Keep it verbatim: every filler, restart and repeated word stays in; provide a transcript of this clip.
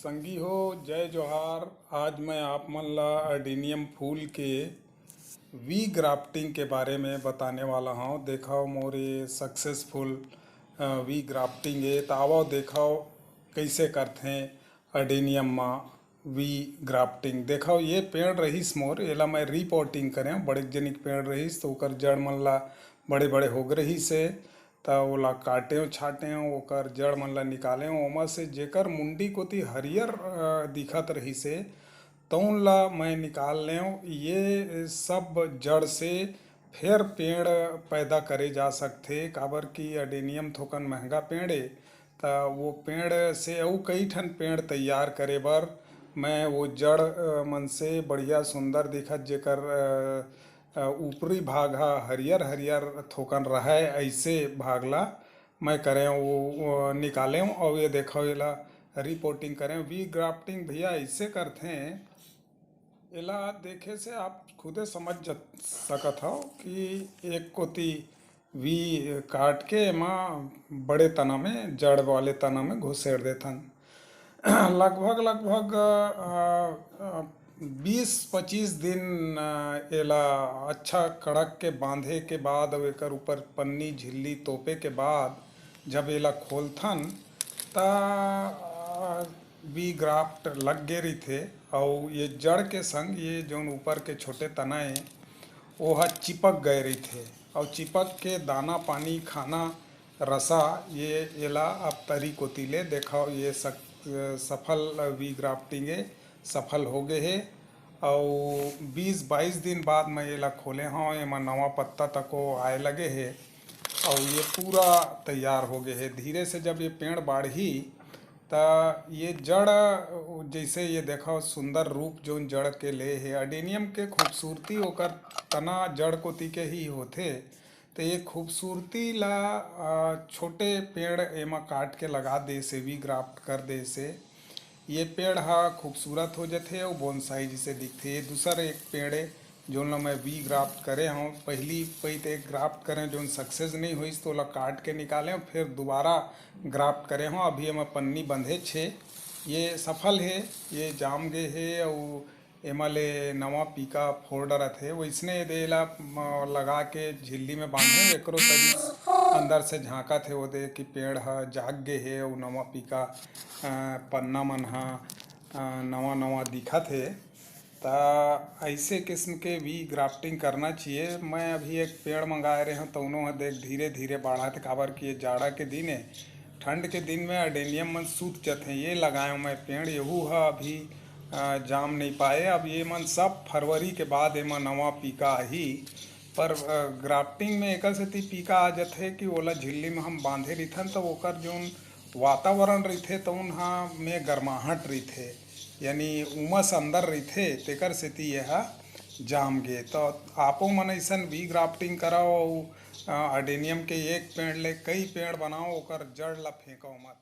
संगी हो, जय जोहार। आज मैं आप मन ला अडेनियम फूल के वी ग्राफ्टिंग के बारे में बताने वाला हूँ। देखो, मोर ये सक्सेसफुल वी ग्राफ्टिंग है। तो आवो, देखो, कैसे करथे अडेनियम मा वी ग्राफ्टिंग। देखो, ये पेड़ रहीस मोर, एला मैं रीपोर्टिंग करें। बड़े जनिक पेड़ रहीस, तो ओकर जड़ मन ला बड़े बड़े होगे रहीस हे, त ओला काटेंव, छाटेंव, ओकर जड़ मन ला निकालेंव, ओमा से जेकर मुंडी कोती हरियर, अ, दिखत रहिस हे, तउन ला मैं निकाल लेंव। ये सब जड़ से फेर पेड़ पैदा करे जा सकथे, काबर कि अडेनियम थोकन महंगा पेड़ ए, त वो पेड़ से अउ कई ठन पेड़ तैयार करे बर मैं वो जड़, अ, मन से बढ़िया सुंदर दिखत, जेकर, अ, अ, ऊपरी भाग ह हरियर हरियर थोकन रहय, अइसे भाग ला मैं करेंव, वो, वो निकालेंव। अउ ये देखो, एला रीपोर्टिंग करेंव। वी ग्राफ्टिंग भैया अइसे करथे, एला देखे से आप खुदे समझ ज-, सकत हव कि एक कोती वी काट के एमा बड़े तना में, जड़ वाले तना में घुसेड़ देथन। लगभग, लगभग, अ, अ, बीस पच्चीस दिन, अ, एला अच्छा कड़क के बांधे के बाद अउ एकर ऊपर पन्नी झिल्ली तोपे के बाद जब एला खोलथन, त, अ, वी ग्राफ्ट लग गे रहिथे, अउ ये जड़ के संग ये जौन ऊपर के छोटे तना ए, ओह चिपक गए रहिथे, अउ चिपक के दाना पानी खाना रसा ये एला अब तरी कोती ले देखव, ये सक-, सफल वी ग्राफ्टिंग ए, सफल हो गे हे। अउ बीस बाईस दिन बाद मैं एला खोले हव, एमा नवा पत्ता तको आए लगे हे, अउ ये पूरा तैयार हो गे हे। धीरे से जब ये पेड़ बाढ़ही, त ये जड़, जैसे ये देखो सुंदर रूप जोन जड़ के ले हे, अडेनियम के खूबसूरती ओकर तना जड़ कोती के ही होथे। त ये खूबसूरती ला, अ, छोटे पेड़ एमा काट के लगा दे से, वी ग्राफ्ट कर दे से, ये पेड़ ह खूबसूरत हो जथे अउ बोनसाई जैसे दिखथे। ये दूसर एक पेड़ ए, जोन ला मैं वी ग्राफ्ट करे हव। पहली पइत एक ग्राफ्ट करे, जोन सक्सेस नहीं होइस, तो ओला काट के निकाले हव, फिर दोबारा ग्राफ्ट करे हव। अभी एमा पन्नी बंधेच हे, ये सफल हे, ये जाम गे हे अउ एमा ले नवा पीका फोर डरत हे। वइसने दे एला, म, लगा के झिल्ली में बांधे, एकरो तरी अंदर से झांकत हे, वो दे कि पेड़ ह जाग गे हे अउ नवा पीका, अ, पन्ना मन ह, अ, नवा नवा दिखत हे। त अइसे किस्म के वी ग्राफ्टिंग करना चाहिए। मैं अभी एक पेड़ मंगाए रहे हूँ, तउनो ह देख धीरे धीरे बाढ़त, काबर कि ये जाड़ा के दिन हे, ठंड के दिन में अडेनियम मन सूत जथे। ये लगाए हूँ मैं पेड़, यहू ह अभी, अ, जाम नहीं पाए। अब ये मन सब फरवरी के बाद एमा नवा पीका आही, पर, अ, ग्राफ्टिंग में एकर सेती पीका आ जथे कि ओला झिल्ली में हम बांधे रहिथन, त ओकर जोन वातावरण रहिथे, तउन ह में गर्माहट रहिथे, यानी उमस अंदर रहिथे, तेकर सेती ये ह जाम गे। त आपो मन अइसन वी ग्राफ्टिंग करव अउ, अ, अडेनियम के एक पेड़ ले कई पेड़ बनाओ, ओकर जड़ ला फेंको मत।